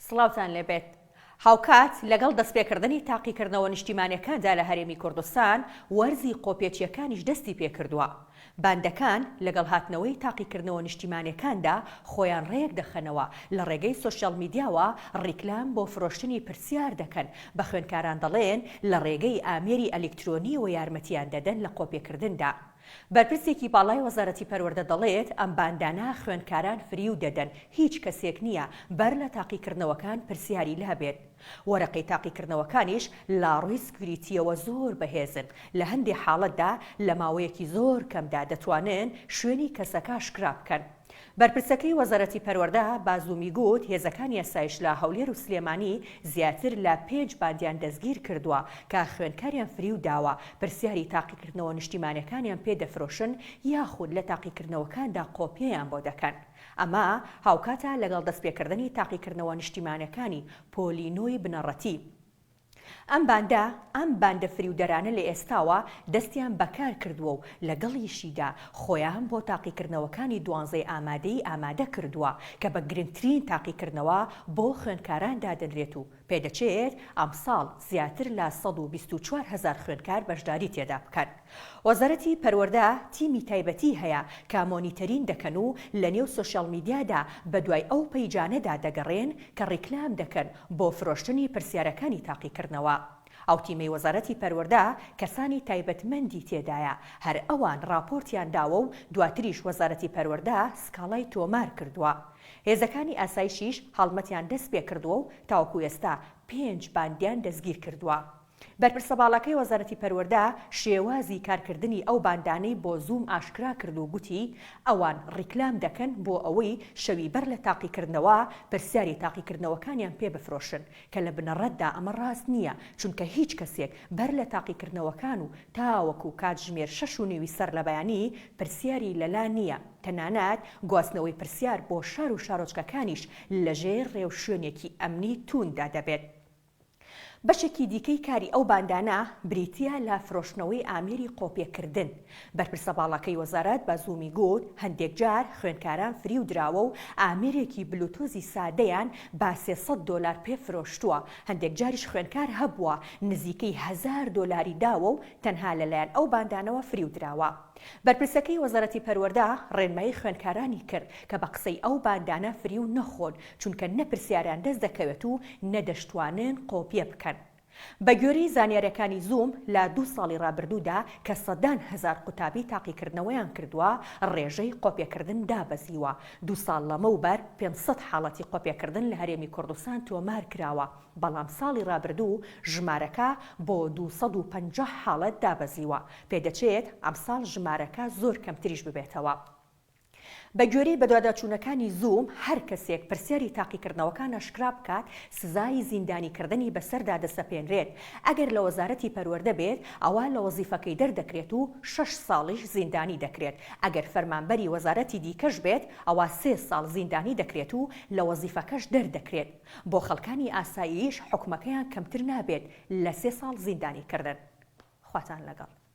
سڵاوتان لێبێت. هاوکات لەگەڵ دەستپێکردنی تاقیکردنەوە نیشتیمانیەکاندا لە هەرێمی کوردستان، وەرزی قۆپێچیەکانیش دەستی پێکردووە. باندەکان لەگەڵ هاتنەوەی تاقیکردنەوە نیشتیمانیەکاندا خۆیان ڕێک دەخەنەوە، لە ڕێگەی سۆشیاڵ میدیاوە ڕیکلام بۆ فرۆشتنی پرسیار دەکەن، بە خوێندکاران دەڵێن لە ڕێگەی ئامێری ئەلیکترۆنیەوە یارمەتیان دەدەن لە قۆپێکردندا. بەرپرسێکی باڵای وەزارەتی پەروەردە دەڵێت، ئەم باندانە خوێندکاران فریو دەدەن، هیچ کەسێک نییە بەر لە تاقیکردنەوەکان پرسیاری لابێت. وەرەقەی تاقیکردنەوەکانیش لە ڕووی سکوریتییەوە زۆر بەهێزن، لە هەندێ حاڵەتدا لە ماوەیەکی زۆر کەمدا دەتوانن شوێنی کەسەکە ئاشکرا بکەن. بەرپرسەکەی وەزارەتی پەروەردە بە زوومی گوت، هێزەکانی ئاسایش لە هەولێر و سلێمانی زیاتر لە پێنج باندیان دەستگیر کردووە کە خوێندکاریان فریو داوە، پرسیاری تاقیکردنەوە نیشتیمانیەکانیان پێ دەفرۆشن یاخود لە تاقیکردنەوەکاندا قۆپیەیان بۆ دەکەن. ئەمە هاوکاتە لەگەڵ دەستپێکردنی تاقیکردنەوە نیشتیمانیەکانی پۆلی نۆی بنەڕەتی. ئەم باندە ئەم باندە فریودەرانە لە ئێستاوە دەستیان بە کار کردووە و لەگەڵیشیدا خۆیان بۆ تاقیکردنەوەکانی دوانزەی ئامادەیی ئامادە کردووە کە بە گرنگترین تاقیکردنەوە بۆ خوێندکاران دادەنرێت و پێدەچێت ئەمساڵ زیاتر لە 124 هەزار خوێندکار بەشداری تێدا بکەن. وەزارەتی پەروەردە تیمی تایبەتی هەیە کە مۆنیتەرین دەکەن و لەنێو سۆشیاڵ میدیادا بەدوای ئەو پەیجانەدا دەگەڕێن کە ڕیکلام دەکەن بۆ فرۆشتنی پرسیارەکانی تاقیکردنەوە. ئەو تیمەی وەزارەتی پەروەردە کەسانی تایبەتمەندی تێدایە، هەر ئەوان ڕاپۆرتیان داوە و دواتریش وەزارەتی پەروەردە سکاڵای تۆمار کردووە. هێزەکانی ئاسایشیش هەڵمەتیان دەستپێکردووە و تاوەکو ئێستا پێنج باندیان دەستگیرکردووە. بەرپرسە باڵاکەی وەزارەتی پەروەردە شێوازی کارکردنی ئەو باندانەی بۆ زووم ئاشکرا کرد و گوتی، ئەوان ڕیکلام دەکەن بۆ ئەوەی شەوی بەر لە تاقیکردنەوە پرسیاری تاقیکردنەوەکانیان پێ بفرۆشن، کە لە بنەڕەتدا ئەمە ڕاست نییە، چونکە هیچ کەسێک بەر لە تاقیکردنەوەکان و تاوەکو کاتژمێر شەش و نیوی سەرلەبەیانی پرسیاری لەلا نییە، تەنانەت گواستنەوەی پرسیار بۆ شار و شارۆچکەکانیش لەژێر ڕێوشوێنێکی ئەمنی توونددا دەبێت. بەشێکی دیکەی کاری ئەو باندانە بریتییە لە فرۆشتنەوەی ئامێری قۆپێکردن. بەرپرسە باڵاکەی وەزارەت بە زوومی گوت، هەندێکجار خوێندکاران فریو دراوە و ئامێرێکی بلوتۆزی سادەیان بە 300 دۆلار پێ فرۆشتووە، هەندێکجاریش خوێندکار هەبووە نزیکەی هەزار دۆلاری داوە و تەنها لەلایەن ئەو باندانەوە فریو دراوە. بەرپرسەکەی وەزارەتی پەروەردە ڕێنمایی خوێندکارانی کرد کە بە قسەی ئەو باندانە فریو نەخۆن، چونکە نە پرسیاریان دەست دەکەوێت و نە دەشتوانن قۆپیە بکەن. بە گوێرەی زانیاریەکانی زووم لە دوو ساڵی ڕابردوودا کە سەدان هەزار قوتابی تاقیکردنەوەیان کردووە ڕێژەی قۆپیەکردن دابەزیوە، دوو ساڵ لەمەوبەر 500 حاڵەتی قۆپیەکردن لە هەرێمی کوردستان تۆمار کراوە، بەڵام ساڵی ڕابردوو ژمارەکە بۆ 250 حاڵەت دابەزیوە، پێدەچێت ئەمساڵ ژمارەکە زۆر کەمتریش ببێتەوە. بەگوێرەی بەدواداچوونەکانی زووم، هەر کەسێک پرسیاری تاقیکردنەوەکان ئاشکرا بکات، سزای زیندانیکردنی بەسەردا دەسەپێنرێت، ئەگەر لە وەزارەتی پەروەردە بێت، ئەوا لە وەزیفەکەی دەردەکرێت و شەش ساڵیش زیندانی دەکرێت، ئەگەر فەرمانبەری وەزارەتی دیکەش بێت، ئەوا سێ ساڵ زیندانی دەکرێت و لە وەزیفەکەش دەردەکرێت. بۆ خەڵکانی ئاساییش حوکمەکەیان کەمتر نابێت لە سێ ساڵ زیندانیکردن. خواتان لەگەڵ.